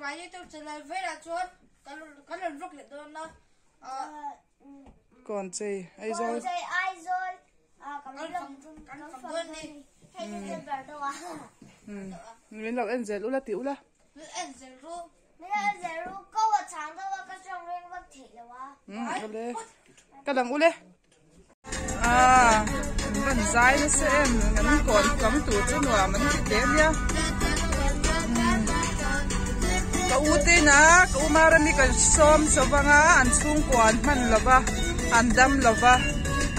my YouTube channel velah chuan kan kan rawn vlog leh dawn a. Kawn chei Aizawl. Kawn chei Aizawl kan vlog kan fang dawn ni. Hei chu chu ber deuh a. Min lo en zel ula tih ula. Min en zel ru. Min lo en zel ru. Ko a chang deuh a ka tawng reng vak theih lo a. Awle. Ka lang ule. Ah, an van zai nasa em an kawn fang tur chu nuam an ti hle nia. Ka u te ina ka u Marami kan sawm chho vang a an chhungkua an hman lo va an dam lo va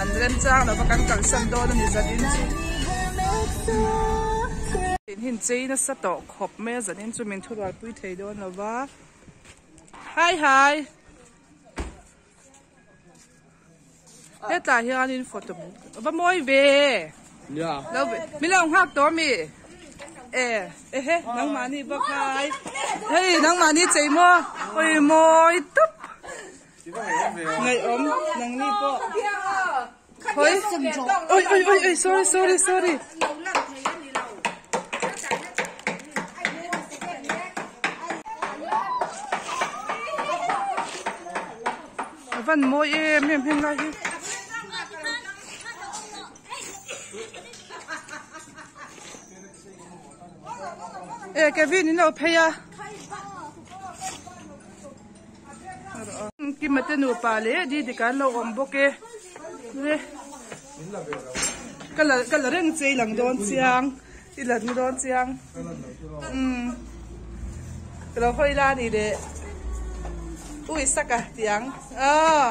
an remchang lo va kan kalsan dawn a ni zanin chu. In hi chei nasa tawh khawp mai a zanin chu min thurualpui thei dawn lo va. Hi hi. Hetah hianin photo va mawi ve lo min lo nghak tawh ami e ehe nangmahni bawk hai hei nangmahni chei maw awi mawi tawp ngaihawm nangni pawh hawi oi oi oi oi sorry sorry sorry. A van mawi em em heng lai hi. E Kevin in lo phei a. Kima te nupa leh Didi kan lo awm bawk e. Le ka la ka la reng che i lang dawn chiang i lang dawn chiang. Umm ka lo hawi la ni leh ui saka tiang aw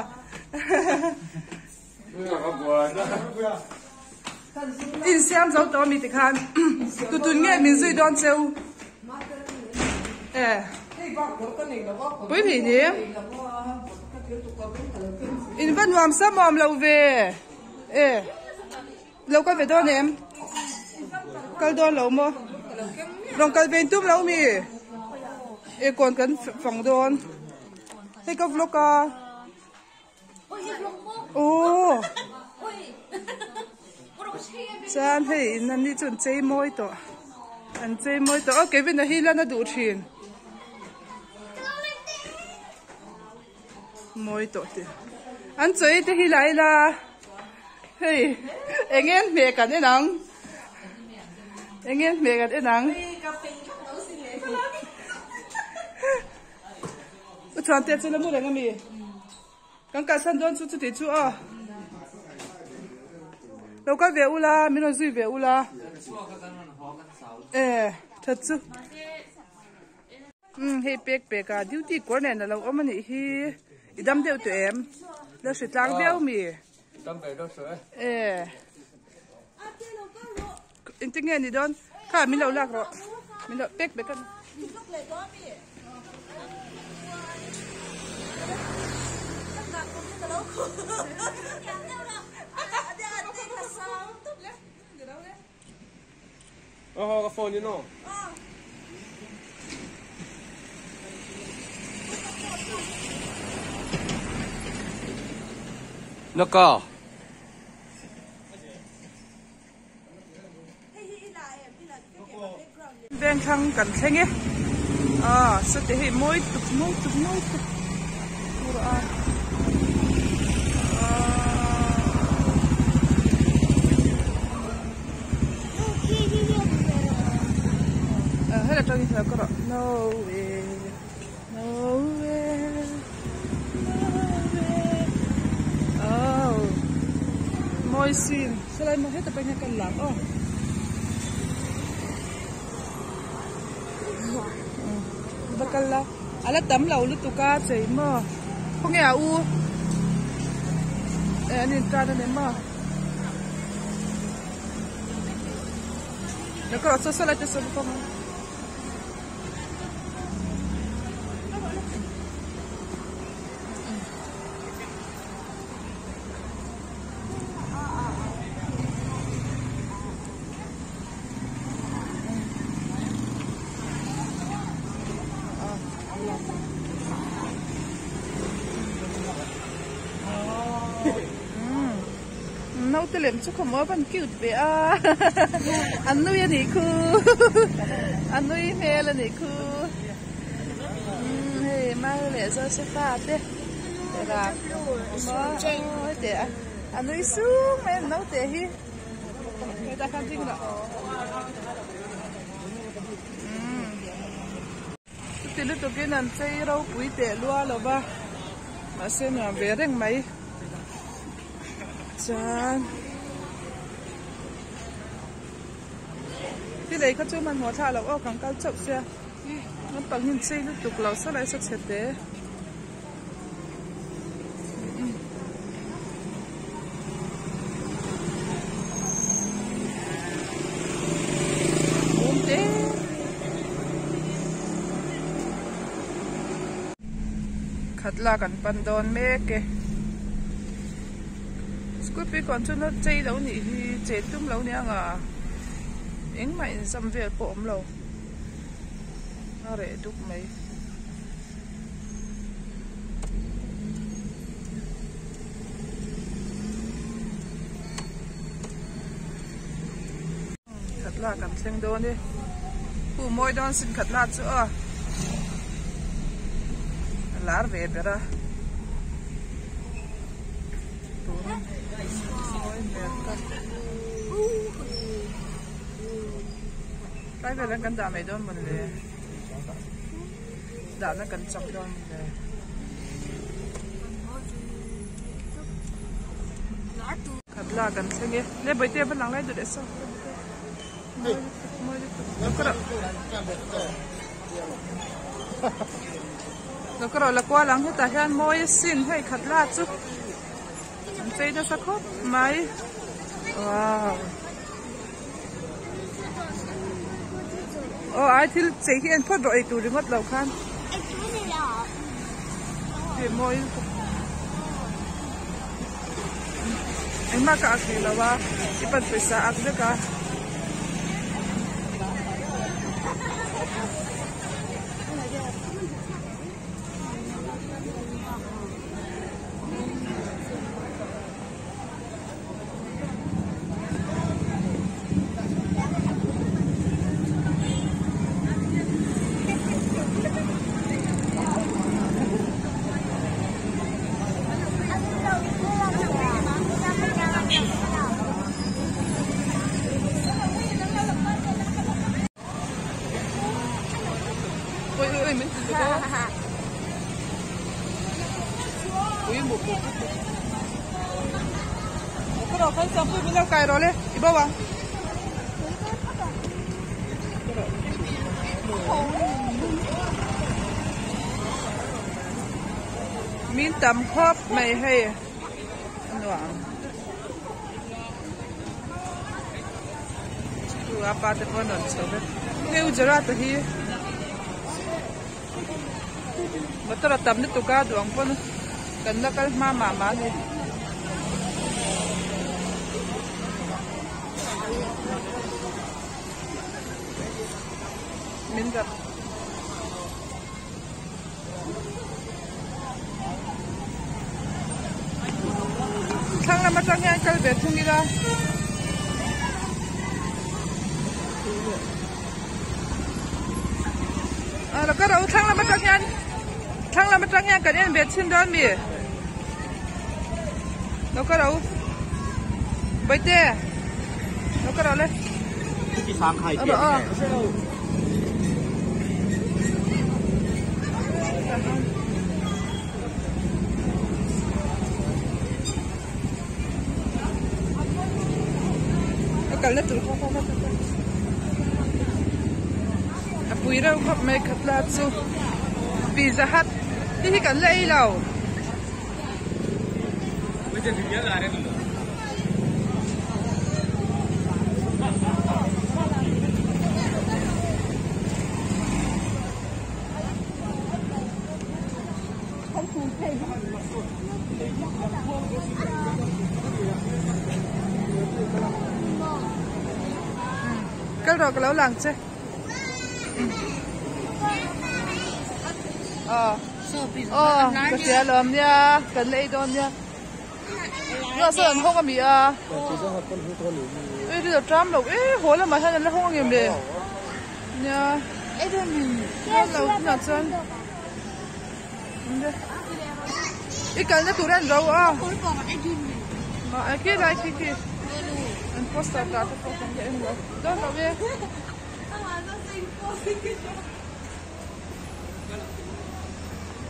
Insiam zo tawh ami tikhan tutun nge min zui dawn cheu e pui hnih ni in va nuam sam awm lo ve e lo kal ve dawn em kal dawn lo maw rawn kal ve in tum lo mi e kawn kan fang dawn hei ka vlog a. Aww chuan hei in an ni chu an chei mawi tawh an chei mawi tawh aw Kevin a hi lan a duh thin mawi tawh tih an chaw ei te hi la ila hei eng en hmeh kan en ang eng en hmeh kan en ang. U Chhuantea chu la mu reng ami? Kan kalsan dawn chu chuti chu aw. Lo kal ve ula, min rawn zui ve ula. E, that chu. Um, hei pek pek a duty kawr nen a lo awm anih hi. I dam deuh tawh em? La hri tlang viau mi? Dam ve deuh tawh e. E. Engtin nge ni dawn? Kha min lo lak rawh. Min lo pek pek a. Aw ka phone in aw. Naka. Veng thlang kan thleng e ah sawti hei mawi tuk mawi tuk mawi tuk tur a ah hela tangin thla ka rawh no way no way no way oh mawi sin Salai maw heta pawh hian ka lam aw. Va kal la a la tam lo lutuk a chei maw khawnge a u eh an intan a ni maw la ka rawh saw saw lai te saw bawk ang. Naute lem chu khawm a van cute ve a an nui a nih khu an nui hmel a nih khu. Mary leh Josepha te ram mawi teh a a nui sung mai a naute hi hetah khan ding rawh umm chuti lutukin an chei ropui teh lua lo va mahse nuam ve reng mai chuan. Ti lei kha chu hmanhmawh thla loh aw kan kal chauh sia naupang hi an chei lutuk lo saw lai saw chhe te Khat lak an pan dawn mek e. Scooty kawn chu na chei lo nih hi che tum lo nia nga engmah inzam vel pawh awm lo a reh duk mai. Khat lak kan thleng dawn e hu mawi dawn sin khat lak chu aw a lar ve ber a. Tlai vel an kan dah mai dawn mawn le dahna kan chak dawn mawn le. Khat la kan thleng e le bawihte va lang lai duh leh saw mawi lutuk mawi lutuk lo ka rawh lo ka rawh la kual ang hetah hian mawi asin hei khat la chu an chei nasa khawp mai wow aw ai thil chei hi en phawt rawh ei tur ringawt lo khan hei mawi lutuk engmah ka ak rih lo a i pan pawisa a ak vek a. Ui ui ui min ti tuk aw. Ui mu puk lutuk. Ka rawh khan chuan pui min lo kai rawh le i bo ang. Min tam khawp mai hei a nuam. Chu a pa te pawh an rawn chho vek. Hei u Gerard-a hi motor a tam lutuk a duh ang pawn kan la kal hma mah mah a ni. Min rap. Thlang lam atang hian kal ve thung ila. A lo ka ro thlang lam atang hian thlang lam atang hian kan en ve chhin dawn mi. Lo ka ro. Baite. Lo ka ro le. A kalna tur kha kha kha a pui reuh khawp mai khat la chu pizza hut te hi kan la ei lo. Kal rawh ka lo lang che. Aw aw ka hria lo am nia kan la ei dawn nia. Tunah sawn an hawng a mi a. Ui ri tram lo e haw lamah hian an la hawng ang em le. Nia. Dawn lo tunah chuan. I kalna tur an ro a. Ma khi lai khi khi. An poster dah te pawh kan la en lo. Dawn lo e.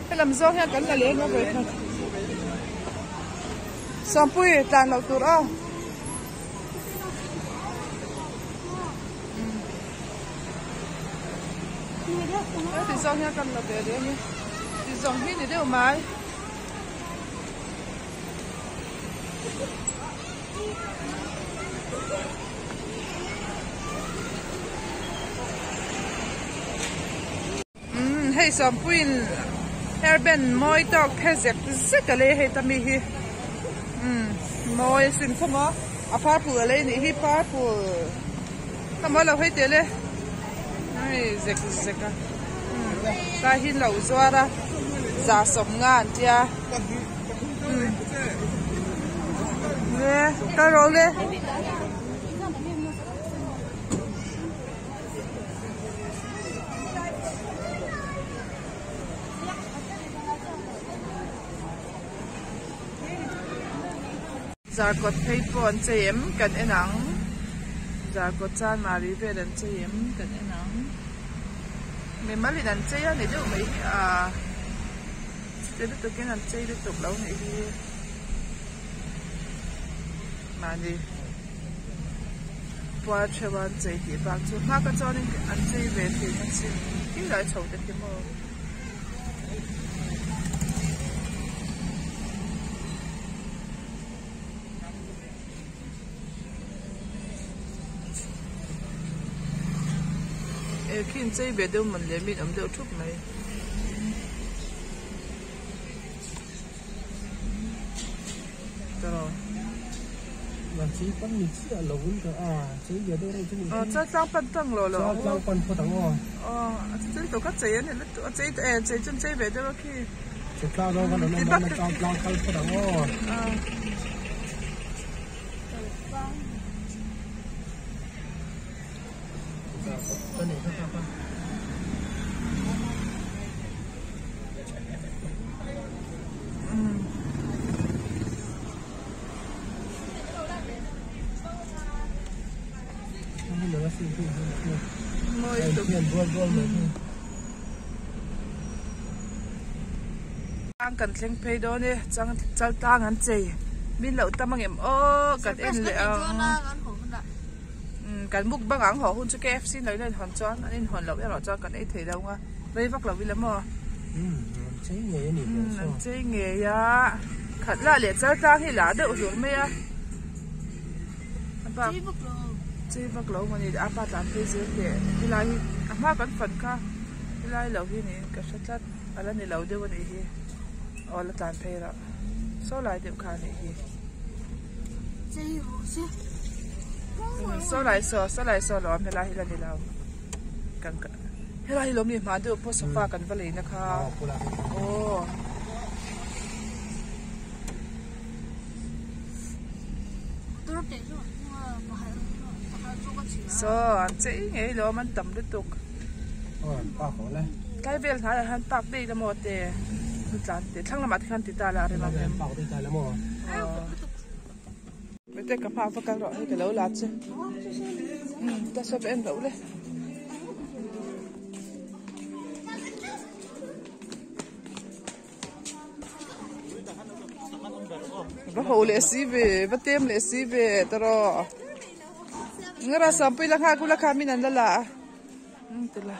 Helam zawng hian kan la leng a vawikhat. Sawmpui tlan loh tur a. Ti zawng hian kan la ve leh a ni. Ti zawng hi ni deuh mai. Umm hei sawmpuiin hairband mawi tawk phe zek zek a lei hei ta mi hi umm mawi a sin khawm a a purple a lei nih hi purple ka mawi lo hei teh le hei zek zek a umm tlai hi an lo zuar a za sawm nga an tia umm le kal rawh le. Zarkawt phei pawh an chei em kan en ang zarkawt chanmari vel an chei em kan en ang mimal in an chei a ni deuh mai hi a chute lutuk in an chei lutuk lo nih hi mahni. Puar theuh a an chei tih bak chu hma ka chuanin an chei ve thin a sin khi lai chho te khi maw. E khi an chei ve deuh mawn leh mi an awm deuh thup mai. Aw tlang pan tang lo lo ang tlang pan phawt ang aw aw a chu chu ka chei ani lutuk a chei eh chei chu an chei ve deuh a khi chu tlang rawng kan awm a tlang tlang kal phawt ang aw Tlang kan thleng phei dawn e chang chal tlang an chei min loh tam angem aw kan en leh ang. Umm kan mukbang ang haw hun chu KFC lo in a inhawn chuan an inhawn loh erawh chuan kan ei thei lo ang a, rei vak lo ila maw? Umm an chei ngei a ni Umm an chei ngei a, khat lah leh chal tlang hi lah deuh hlur mai a, a bak chei vak lo maw ni a pa tlan phei zel teh helai hi a hma kan fan kha helai lo hi niin ka hre tlat a la ni lo deuh a nih hi aw la tlan phei rah saw lai deuh kha a nih hi. Saw lai saw saw lai saw lawm helai hi la ni lo kan helai hi lawm ni hma deuh pawh sofa kan va lei na kha aw. Saw an chei ngei lawm an tam lutuk tlai vel hnaiah hian park daih la maw te tlan te thlang lamah te khan ti ta la a rem ang em. Mite ka hma va kal rawh hei ka lo la che umm ta saw va en loh le. Va ho leh si ve va tem leh si ve tawh ngara sampui la nghak ula kha min an la la a umm tila.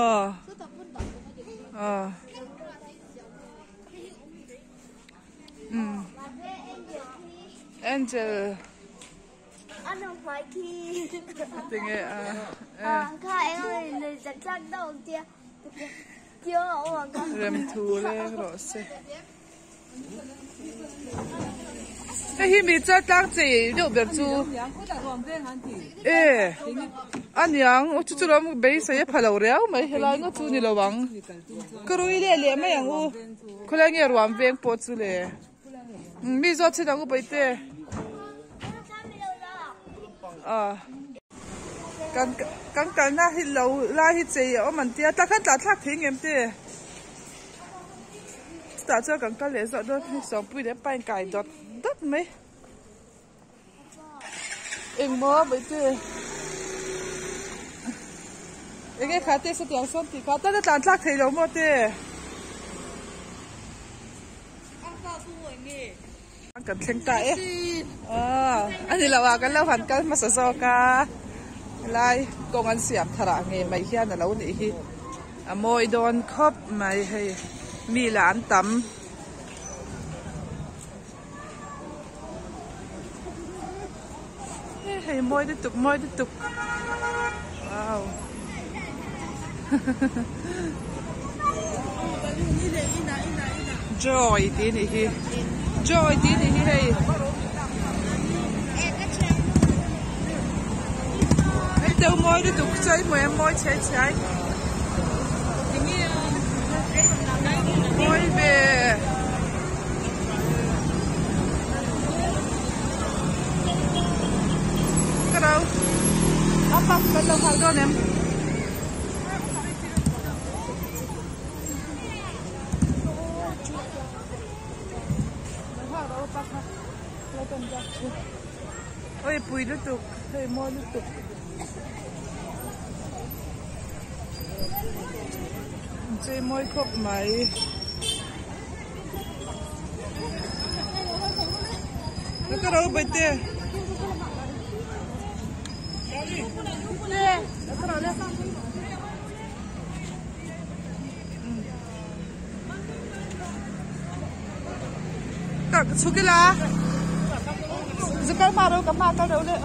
Aw aw umm angel tinge a rem thu leng rawh se. Hei hi mi chaltlang chei deuh ber chu e aniang chu chu lam beisei a pha lo riau mai helai ngawt chu ni lo ang ka rui leh leh mai ang u khawlai nge ruam veng pawh chu le mi zawt chhin ang u paite ah kan kan kalna hi lo lai hi chei a awm an tia tah khan tah thlak thei ngem te. Chutah chuan kan kal leh zawh dawn hei sawmpui leh pa in kai dawt dawt mai engmaw vawitu enge kha te satiang sawn tih kha tana tlan tlak thei lo maw te kan thleng ta e aw a ni lo a kan lo han kal hmasa zawk a helai kawng an siam thar ah ngei mai hian a lo nih hi a mawi dawn khawp mai hei mi lah an tam. Hei mawi lutuk mawi lutuk wow joy tih anih hi joy tih anih hi hei hei teu mawi lutuk chei hmuh em mawi chhe chhai mawi ve. Ka ro a pak kan lo nghal dawn em. Oi pui lutuk hei mawi lutuk. Chei mawi khawp mai. Ka ro bai te. Ka chhuk ila. Zukal ma ro ka ma kal ro le.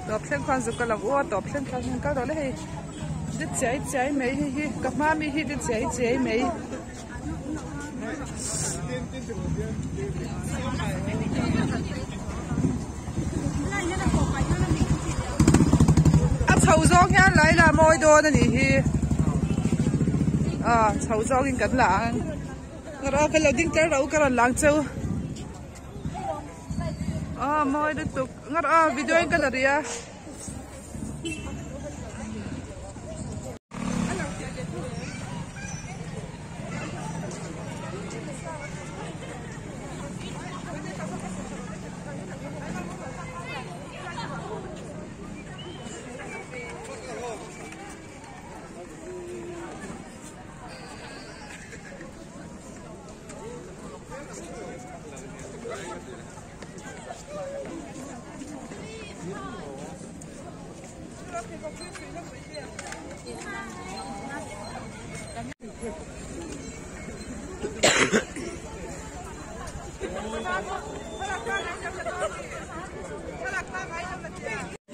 Tawp thleng khan zuk ka lang u a tawp thleng khan hian kal rawh le hei de chiai chiai mai hei hi ka hma mi hi de chiai chiai mai. A chho zawng hian lai la mawi dawn a nih hi a chho zawngin kan la ang rawh ka lo ding tel rawh u ka rawn lang cheu a mawi lutuk ngar a video in ka la ri a.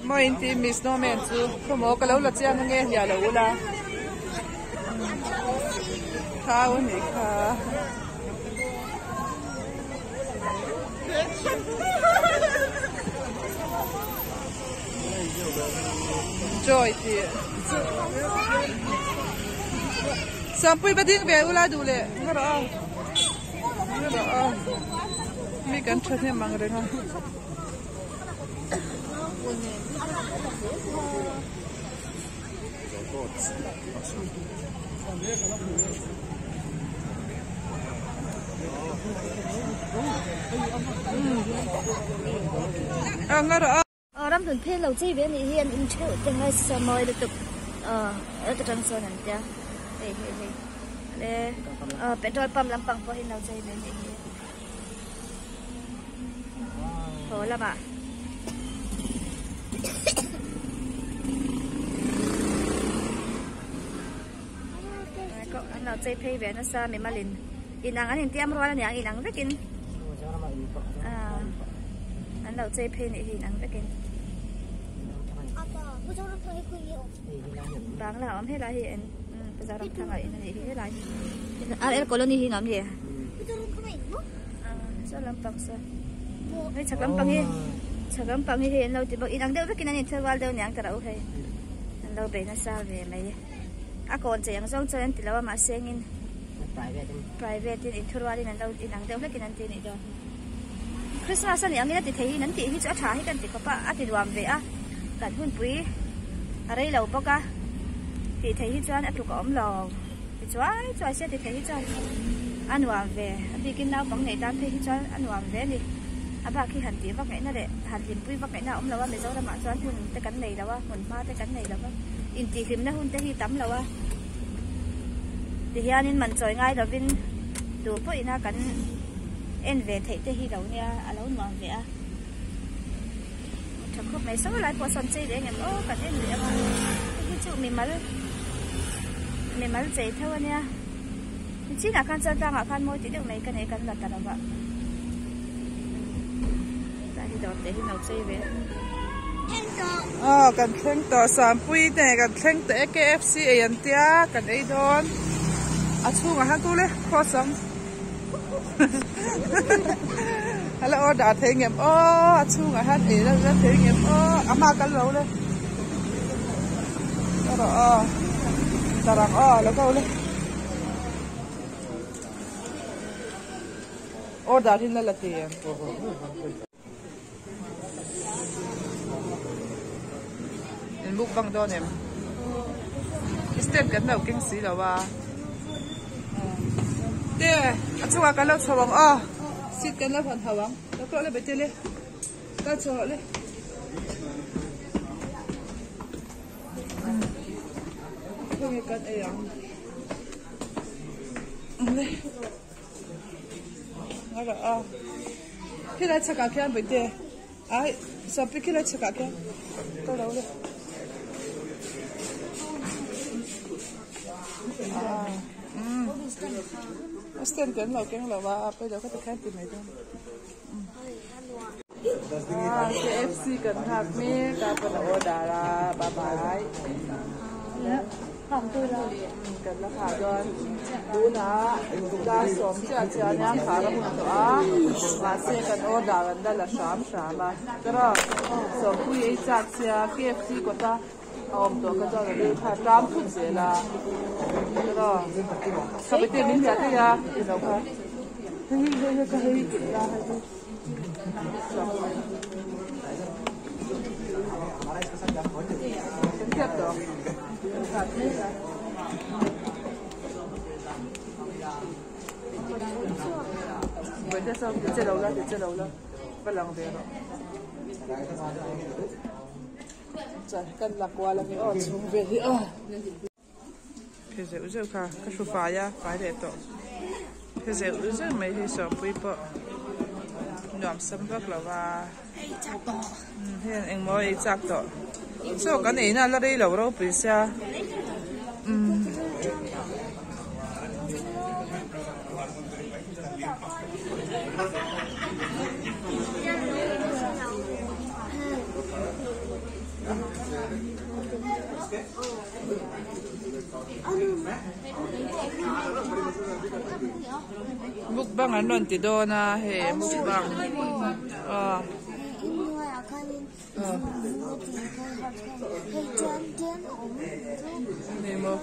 Maw in ti miss snowman chu khawmaw ka lo la chiang ange hliah lo ula thau a nih kha. Joy tih Sampui va ding ve ula duh leh nga rawh a nga rawh a mi kan tha hnem ang reng a. Ram hlun phel lo chei ve anih hi an in theuh te ngai sa mawi lutuk heta tang sawn an tia hei hei hei le petrol pump lampang pawh hi an lo chei ve anih hi haw lamah. An lo chei phei ve nasa mimalin inang an intiam rual aniang inang vekin an lo. lo chei phei nih hi inang vekin bangla a awm helai hi en Zoramthanga in anih hi helai hi RL colony hi nuam ni saw lampang saw hei chhak lampang hi chhak lampang hi hei an lo ti bawk inang deuh vekin an inthil rual deuh aniang ta rauh hei an lo bei nasa ve mai a kawn chei ang zawng chuan an ti lo a mahse engin private in inthurualin an lo inang deuh hlekin an ti anih dawn Christmas anih angin a ti thei hi an tih hi chu a tha hi kan ti khawp a a ti nuam ve a kan hunpui a rei lo bawk a tih theih hi chuan a tluk a awm lo ti chuai chuai sia ti theih hi chuan a nuam ve a bikin naupang nei tan phei hi chuan a nuam ve a ni a bak hi han tih vak ngaihna leh han hlimpui vak ngaihna a awm lo a Mizoramah chuan hun te kan nei lo a hmun hma te kan nei lo va intihhlimna hun te hi tam lo a. Tihianin man chawi ngai lovin duh pawhin a kan en ve theih te hi lo nia a lo nuam ve a tha khawp mai saw lai pawh sawn chei leh engem aw kan en leh anga hei hi chu mimal mimal chei tho ania nichinah khan chuan tlangah khan mawi tih deuh mai ka nei kan la ta lo va tah hi dawr te hi lo chei ve Aw kan thleng tawh Sampui te kan thleng tawh e KFC ei an tia kan ei dawn a chhungah hian kule cross ang a la order thei ngem aw a chhungah hian ei la la thei ngem aw a hma kal lo le erawh aw darang aw lo ko le order hi la la ti em. In mukbang dawn em? Step kan lo keng si lo a. Te, a chungah kan lo chho ang aw. Seat kan lo hawn ho ang. Lo tlawh le bete le. Kal chho rawh le. Khawnge kan ei ang. Le. Khilai chhakah khian bawihte ai sawpi khilai chhakah khian ka lo le a stand kan lo keng lo a pailo ka ti khan ti mai dawn KFC kan nghak mek a pawn a order a bye bye kan la nghah dawn tunah dar sawm chiah chiah ania khar a hun tawh a mahse kan order an la la hram hram a tiraw sawmpui ei chak sia KFC kawta a awm tawh kha chuan a ril kha a tlang thut zel a tiraw khabete min hliah daih a tilo kha hei hei hei ka hei tih la hei hi. Phe zeuh zeuh kha ka hru fai a fai leh tawh phe zeuh zeuh mai hi sawmpui pawh nuam sam vak lo va hei engmaw ei chak tawh chaw kan ei na la rei lo ropui sia umm. Mukbang an rawn ti dawn a hei mukbang aw ni maw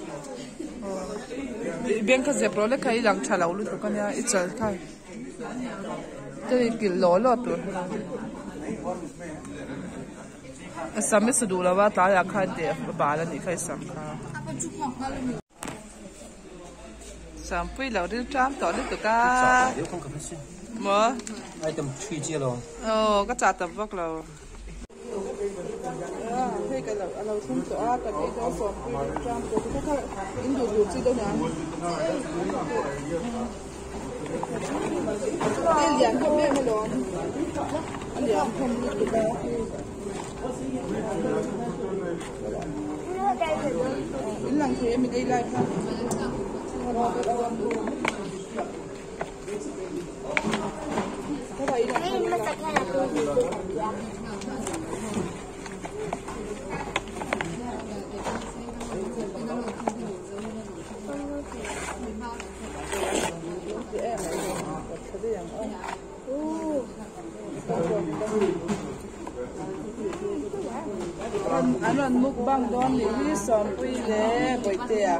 i beng kha zep rawh le kha i lang tha lo lutuk ania i chal kha chuan i kilh law law tur. A sam i su duh lo a tlaiah khan teh a bal a nih kha i sam kha. Sampui lo ril ṭam tawh lutuk a. Maw? Aw ka chah tam vak lo. Hei ka lo a lo thleng tawh a kan ei dawn sawmpui ril ṭam tawh kha kha in duh tur chi dawn ang. Hei lian khawp em alawm a lian khawp lutuk a. In lang thei a min ei lai kha. An rawn mukbang dawn nih hi Sawmpui leh Bawihtea.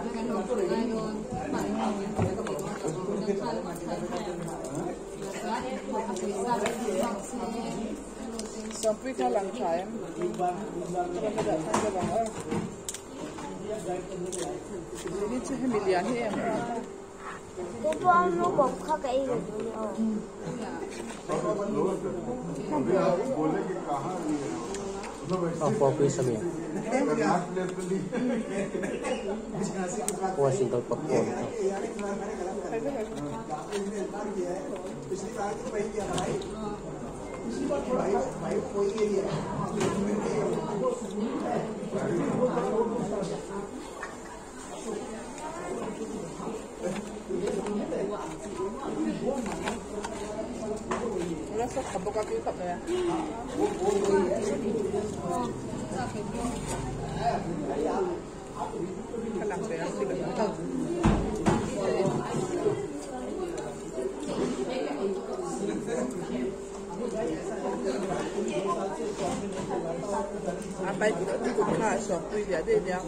Sawmpui kha lang tha em? Ka rawn la dah than deuh ang aw. Ni chu hemi lian hi em em a. Four piece ami. Four single popcorn. Nasa tha bawk a tui khawp mai a. Ka lang ve ang tih ka hlau. A bike kut kha a sawm pui liah daih nia.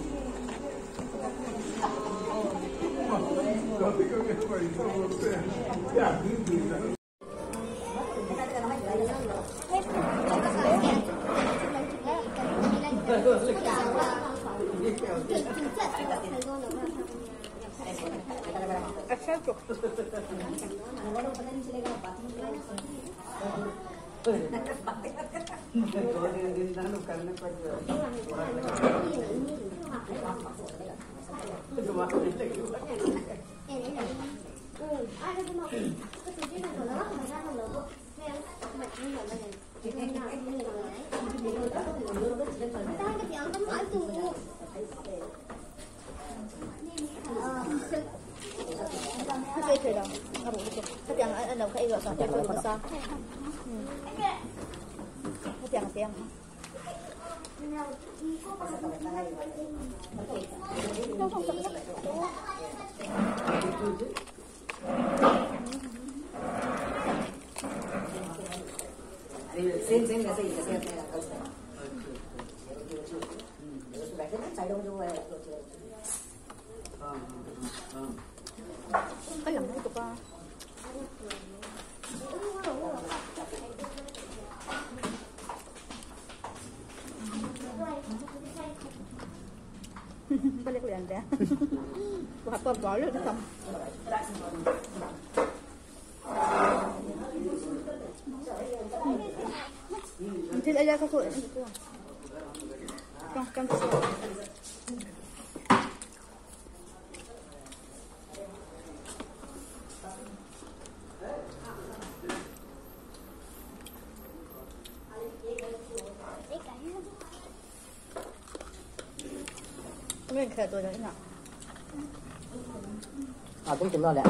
À cũng chừng lo lẹ,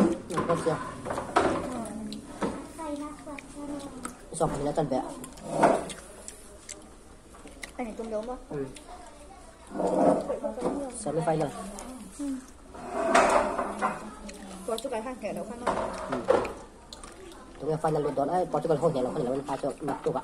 có xe. Xong thì nó chân vẹn. Anh này chung đúng không? Ừ. Semi final. Portugal han kẻ đâu khăn không? Tụi final luôn đón ấy, Portugal hôn nhẹ là không là bên pha cho mặc tụ ạ.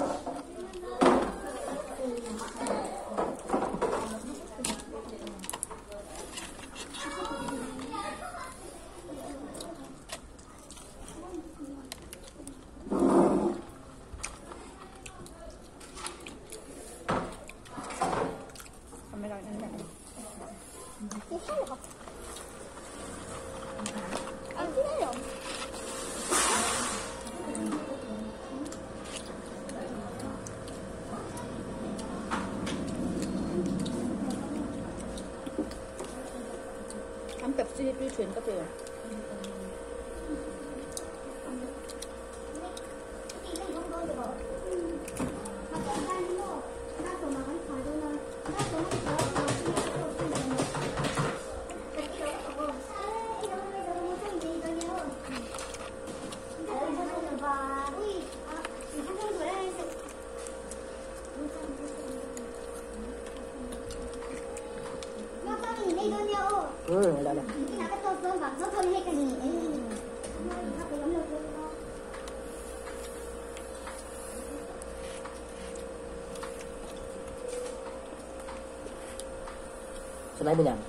Chulai bun em?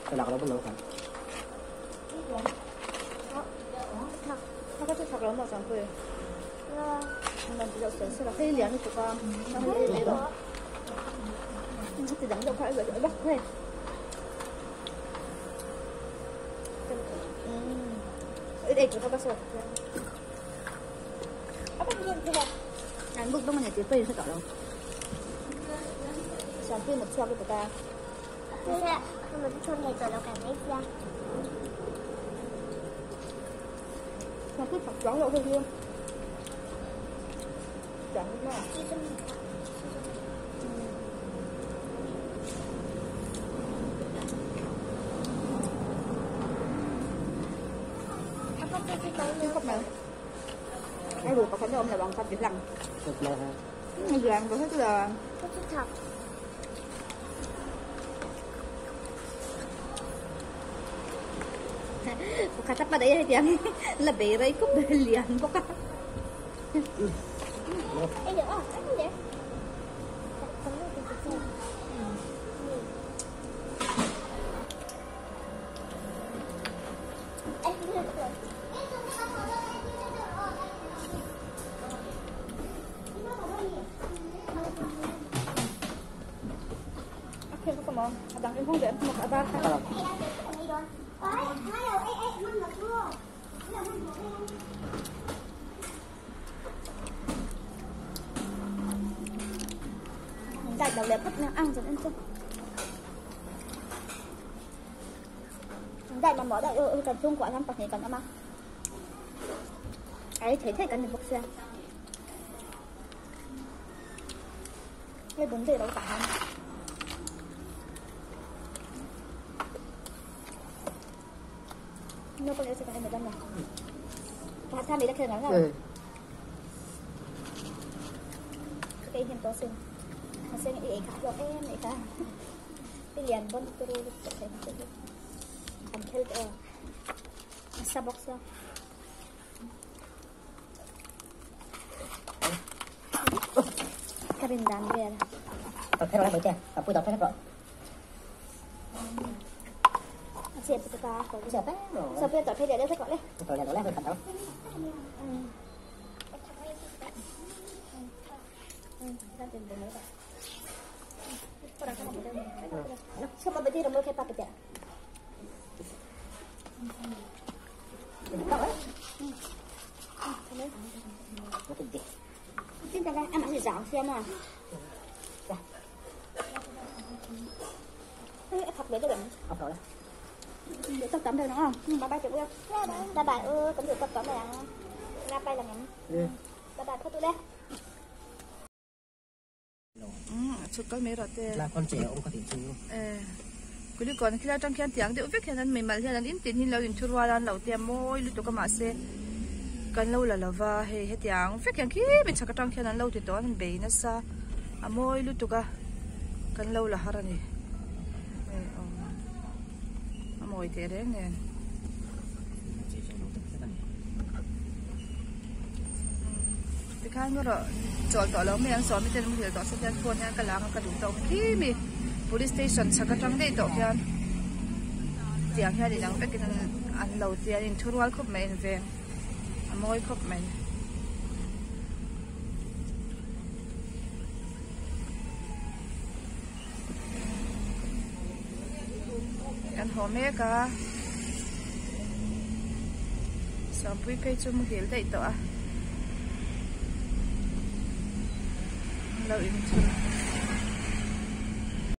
Chulak lo bun lo khan. Kulikon khilai atang khian tiang deuh vek hian an mimal hian an in tin hi lo inthurual a an lo tia mawi lutuk a mahse kan lo la lova hei hetiang vek hian khi mi chhak atang khian an lo ti tawh a an bei nasa a mawi lutuk a kan lo la har a ni hei aw a mawi teh reng nen. Tikhan erawh chawl tawh lo mai ang sawmi ten muhil tawh se hian phone hian ka la ang a ka duh tawh khi mi police station chhak atang daih tawh khian tiang hian inang vekin an lo tia an inthurual khawp mai an veng a mawi khawp mai. Kan haw mek a Sawmpui phei chu muhil daih tawh a an lo inchhun.